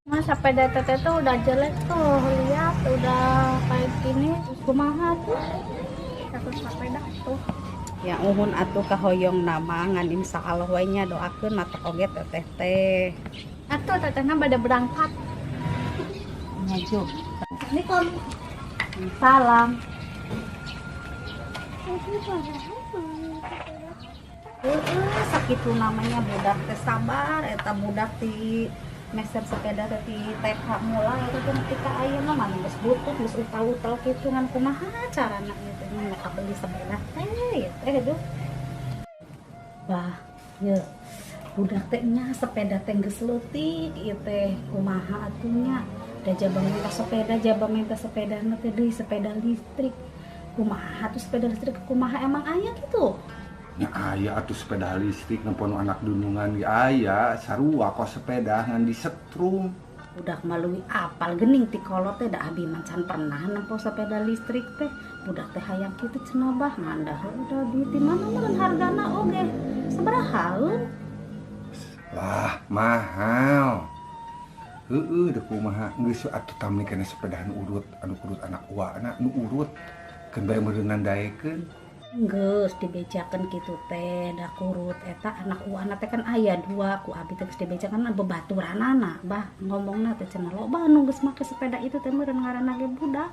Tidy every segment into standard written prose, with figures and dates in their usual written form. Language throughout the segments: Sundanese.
Mas, sepeda teteh tuh udah jelek tuh, lihat udah kayak gini, kumaha tuh? Satu sepeda tuh. Ya uhun atuh kahoyong nama ngan insya Allah we nya doakeun mata oge teteh teh. Atuh tetehna bade berangkat. Maju. Assalamualaikum. Salam. Sakitu namanya budak teh sabar eta budak ti meser sepeda teh ti TK mulai eta teh nepi ka ayeuna mah geus butut geus utal-utal kitu ngan kumaha carana ieu teh mereka beli sepeda teh ieu teh aduh. Bah, ye budak teh nya sepeda teh geus leutik ieu teh kumaha atuh nya da jaba minta sepeda jaba minta sepeda na teh deui sepeda listrik. Kumaha tuh sepeda listrik kumaha emang aya gitu? Nya aya atuh sepeda listrik nempo nu anak dunungan ge aya sarua kos sepeda ngan disetrum. Budak mah leuwih apal geuning ti kolot teh da abi mah can pernah nempo sepeda listrik teh. Budak teh hayang kitu cenah bah ngan da heueuh da duit di mana meureun hargana oge sabarahaeun? Lah mahal. Heueuh da kumaha geus atuh tamni kana sepeda nu urut anu kurut anak uana nu urut keun bae meureunnan daekeun. Geus dibejakeun kitu teh da kurut eta anak uana teh kan aya dua ku abi teh geus dibejakeun bebaturanana bah ngomongna teh cenah loba nu geus make sepeda itu teh meureun ngaranna ge budak.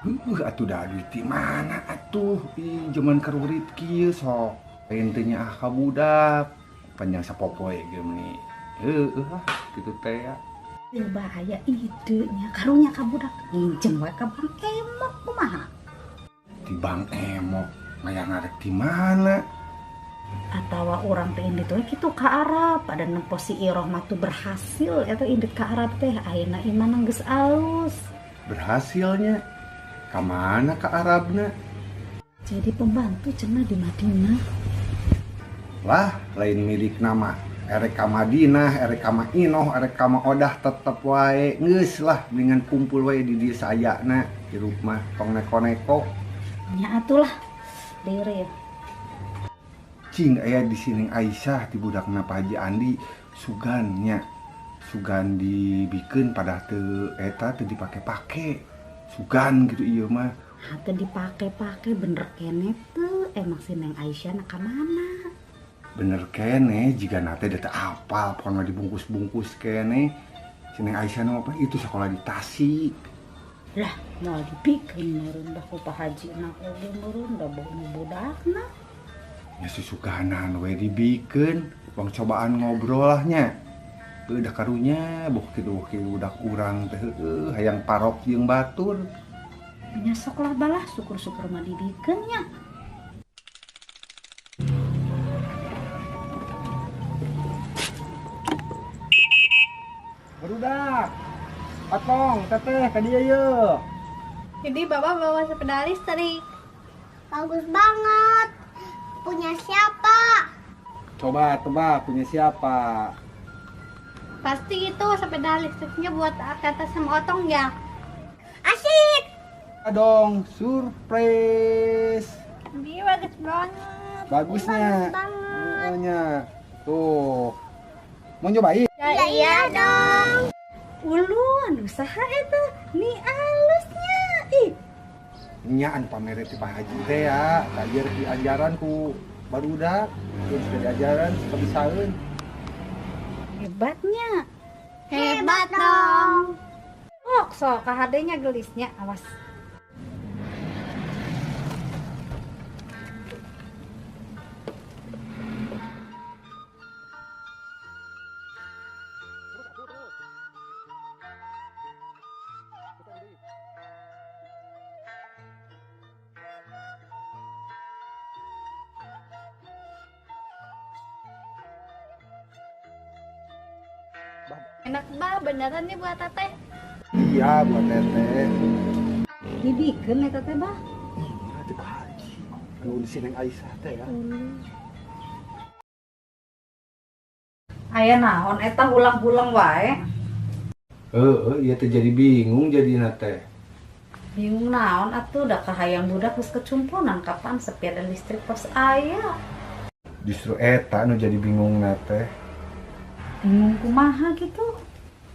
Heueuh atuh da duit ti mana atuh ih jaman karurit kieu sok lain teh nyaah ka budak panjang sapopoe ge meuni heueuh ah kitu teh ya. Ieu bahaya ide nya karunya ka budak nginjem we ka Bank Emok kumaha? Di Bank Emok mayang arek di mana? Atawa urang teh indit we kitu ka Arab pada nempo si Iroh mah tuh berhasil eta indit ka Arab teh ayeuna imana geus alus. Berhasilnya ka mana ka Arabna? Jadi pembantu cenah di Madinah. Lah lain milik nama erek ka Madinah, erek ka Mainoh, erek ka Maodah tetep wae geus lah mendingan kumpul wae di dieu sayana hirup mah tong neko-neko. Nya atulah dere ya. Cing aya di sini Aisyah di budakna Pak Haji Andi sugan nya. Sugan dibikeun pada teu eta teu dipake-pake. Sugan gitu ieu mah. Ha teu dipake-pake bener keneh teu emang si Neng Aisyah na ka mana? Bener keneh jigana teh da teu apal pokona dibungkus-bungkus keneh. Si Neng Aisyah nu apa itu sekolah di Tasik. Lah moal dibikeun meureun dah ku Pak Haji na oge meureun da bau nu budakna. Nya susuganan we dibikeun, bang cobaan ngobrol lah nya. Heueuh da karunya boh kitu boh kitu budak urang teh heueuh hayang parok jeung batur. Nya sok lah balah syukur-syukur mah dibikeun nya. Barudak. Patong, teteh, ka dieu yeuh. Jadi bapak bawa sepeda listrik. Bagus banget. Punya siapa? Coba tebak punya siapa? Pasti itu sepeda listriknya buat teteh sama Otong ya. Asik. Dong, surprise. Ini bagus banget. Bagusnya. Bagus banget. Heeh, tuh. Mau nyobain? Ya, iya dong. Ulu, anu saha eta? Ni alusnya. Ih. Nya anu pamere ti Pak Haji teh ya, kajer diajaran ku barudak, terus diajaran kebisaeun. Hebatnya. Hebat dong. Oh, sok kahadenya gelisnya, awas. Enak bah, beneran nih buat teteh. Iya, buat teteh. Dibikeun eta teh bah. Iya, di Pak Haji. Anu di sini Aisyah teh ya. Aya naon eta ulang-ulang wae. Heeh, ieu teh jadi bingung jadina teh. Bingung naon atuh da kahayang budak geus kecumponan kapan sepeda listrik pos aya. Justru eta nu jadi bingung na teh. Bingung kumaha gitu.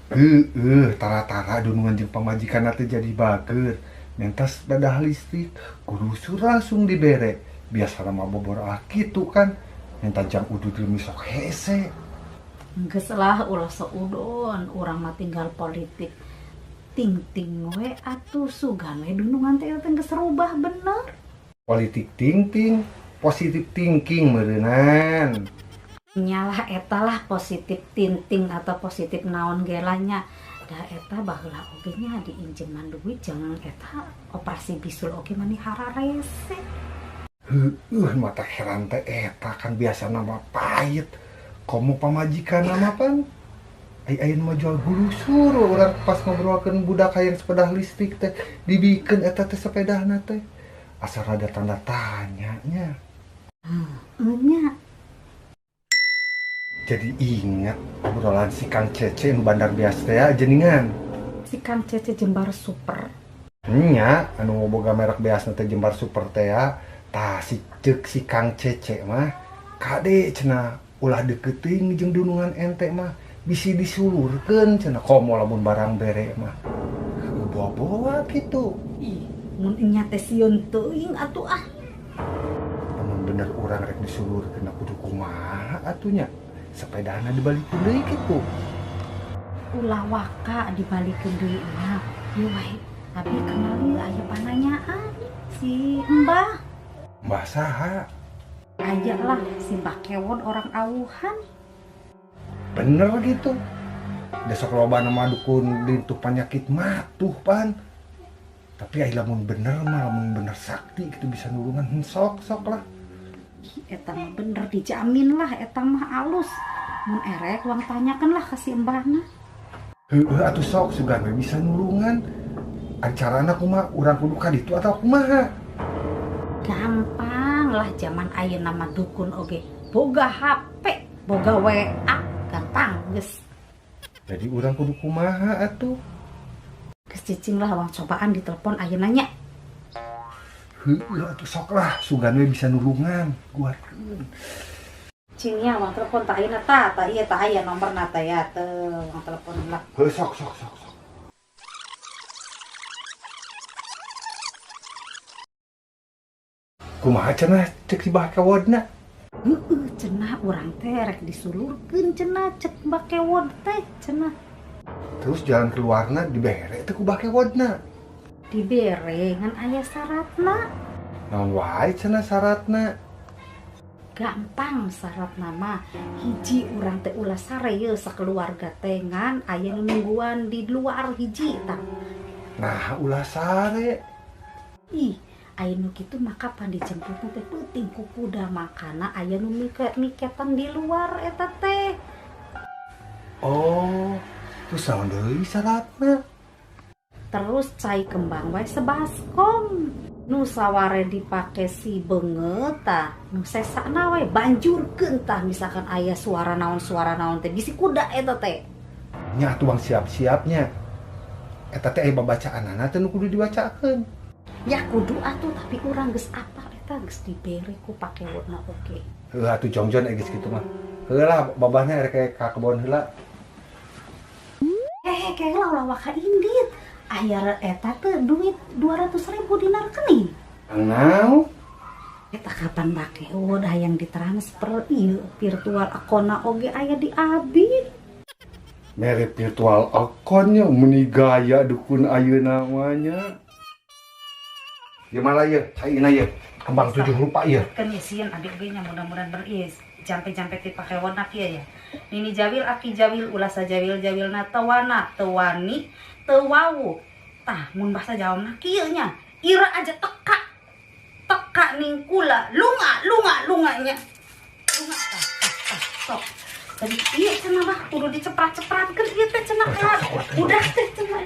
Heeh, tara-tara dunungan jeung pamajikan teh jadi bager. Menta sepeda listrik, kulusur langsung dibere. Biasa mah bobor kitu kan. Menta jang udud leuwih sok hese. Geus lah ulah seudon, urang mah tinggal politik. Ting-ting we atuh sugan we dunungan teh teh geus rubah bener. Politik ting-ting, positif thinking meureunan. Nyalah eta lah positif tinting atau positif naon gelanya. Da eta baheula oge nya diinjeman duit jangan eta operasi bisul oge mani hararese. Heueuh mata heran teh eta kan biasana mah pahit. Komo pamajikan mah pan ai aya nu jual hulusur urang pas ngobrolkeun budak hayang sepeda listrik teh dibikeun eta teh sepedana teh. Asa rada tanda tanya nya. Heueuh nya. Jadi ingat obrolan si Kang Cece nu bandar beas teh jenengan. Si Kang Cece Jembar Super. Nya, anu boga merek beasna teh Jembar Super teh tah si ceuk si Kang Cece mah kade cenah ulah deket teuing jeung dunungan ente mah bisi disulurkeun cenah komo lamun barang bere mah. Boa-boa kitu. Ih, mun nya teh sieun teuing atuh ah. Lamun bener urang rek disulurkeun kudu kumaha atuh nya. Sepedana dibalikeun deui kitu. Ulah waka dibalikeun deui mah. Ieu wae abi kenal ieu aya pananyaan si Mbah. Mbah saha? Aya lah si Mbah Kewon orang Awuhan. Bener gitu. Besok loba nama dukun lintuh penyakit matuh pan. Tapi ai lamun bener mah lamun bener sakti gitu bisa nulungan sok-sok lah. Eta mah bener dijamin lah eta mah alus. Mun erek uang tanyakan lah ke si mbahna. Heueuh atuh sok sugan we bisa nulungan. Acarana kumaha urang kudu ka ditu atau kumaha? Gampang lah zaman ayeuna mah dukun oge. Boga HP, boga WA, gampang geus. Jadi urang kudu kumaha atuh? Geus cicing lah uang cobaan ditelepon ayeuna nya. Heueuh atuh sok lah sugan we bisa nulungan guatkeun. Cingnya uang telepon tak ayeuna ta, ta ieu ta aya nomorna teh ya teu uang telepon lah. Heuh sok sok sok sok. Kumaha cenah cek si Mbah Kewodna? Heueuh cenah urang teh rek disulurkeun cenah cek Mbah Kewod teh cenah. Terus jalan keluarna dibere teh ku Mbah Kewodna. Dibere ngan aya syaratna. Naon wae cenah syaratna? Gampang syaratna mah hiji urang teh ulah sare ye sakeluarga teh ngan aya nu nungguan di luar hiji tah. Nah ulah sare. Ih, aya nu kitu mah kapan dijemputna teh peuting ku kuda makana aya nu miketan di luar eta teh. Oh, terus naon deui syaratna? Terus cai kembang wae sebaskom. Nu saware dipake si beungeut tah, nu sesana wae banjurkeun tah misalkan aya suara naon teh bisi kuda eta teh. Nya atuh bang siap-siapnya. Eta teh aya babacaanana teh nu kudu dibacakeun. Ya kudu atuh tapi urang geus apal eta geus dibere ku pakewonna oge. Heuh atuh jongjon geus kitu mah. Heuh lah babahna erek ka kebon heula. Eh kayak ulah waka indit. Aya eta teh duit 200.000 dina rekening. Naon? Eta kapan make udah yang ditransfer ieu virtual akonna oge aya di abi. Mere virtual akonnya meni gaya dukun ayeuna mah nya. Ieu malah ieu, caina ieu. Kembang 7 rupa ieu. Kan sieun adik ge nya mudah-mudahan beris. Jampe-jampe ti pakewon kieu ya. Nini jawil aki jawil ulah sajawil jawilna tewana tewani tewawu. Tah mun bahasa Jawa mah kieu nya. Ira aja teka. Teka ning kula lunga lunga lunganya. Lunga tah tah tah sok. Tadi ieu cenah mah kudu diceprat-cepratkeun ieu teh cenah udah teh cenah.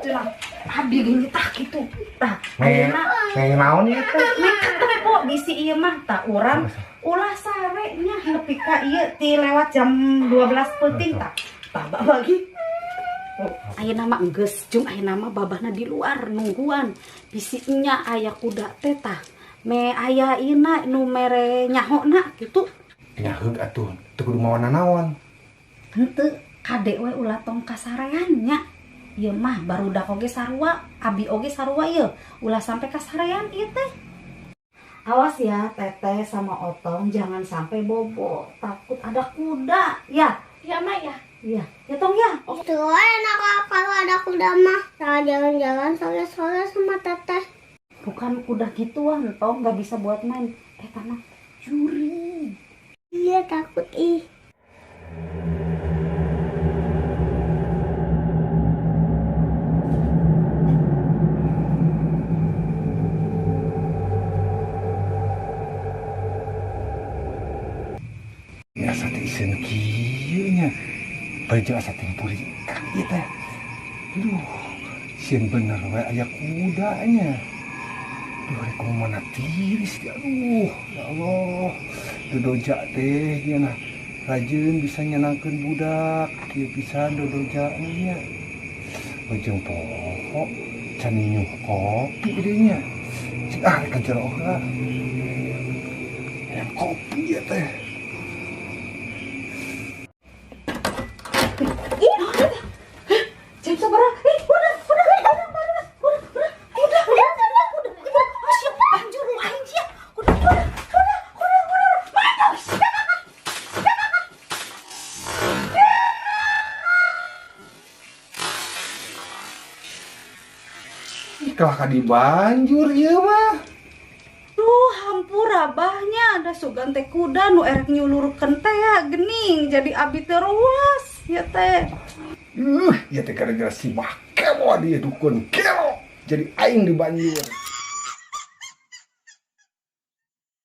Cenah abi gini tah kitu. Tah ayeuna naon ieu teh? Meket teh po bisi ieu mah tah urang ulah sare nya nepi ka ieu ti lewat jam 12 peuting tah. Tah bagi. Ayeuna mah geus jeung ayeuna mah babahna di luar nungguan. Bisi nya aya kuda teh tah. Me aya ieuna nu mere nyahona kitu. Nyaheug atuh teu kudu mawa nanaon. Henteu kade we ulah tong kasarean nya. Ieu mah barudak oge sarua, abi oge sarua ieu. Ulah sampai kasarean ieu teh. Awas ya Teteh sama Otong jangan sampai bobo, takut ada kuda ya. Iya Mak ya. Iya, ya Tong ya. Itu enak kalau ada kuda mah. Nah, jalan-jalan sore-sore sama Teteh. Bukan kuda gituan, Tong, nggak bisa buat main. Tanah juri. Iya takut ih. Ya asa teh iseun kieu nya. Baju asa teh puringkak ieu teh. Aduh, sieun bener we aya kudanya. Duh, rek kumaha tiris teh. Aduh, ya Allah. Dodoja teh nya nah rajin bisa nyenangkeun budak, kieu pisan dodoja nya. Ujung poho can nyuh kopi deui nya. Cik ah rek ka jero heula. Yang kopi ieu teh. Jam sabaraha? Ih, udah. Asyik, banjur aing sia. Udah. Mana? Ih, kalah ka dibanjur ieu mah. Duh, hampura abahnya ada sugan teh kuda nu erek nyulurkeun teh ya gening jadi abi teh ruas ya teh. Ya teh gara-gara si Bah Kemo dia dukun kelo. Jadi aing dibanjur.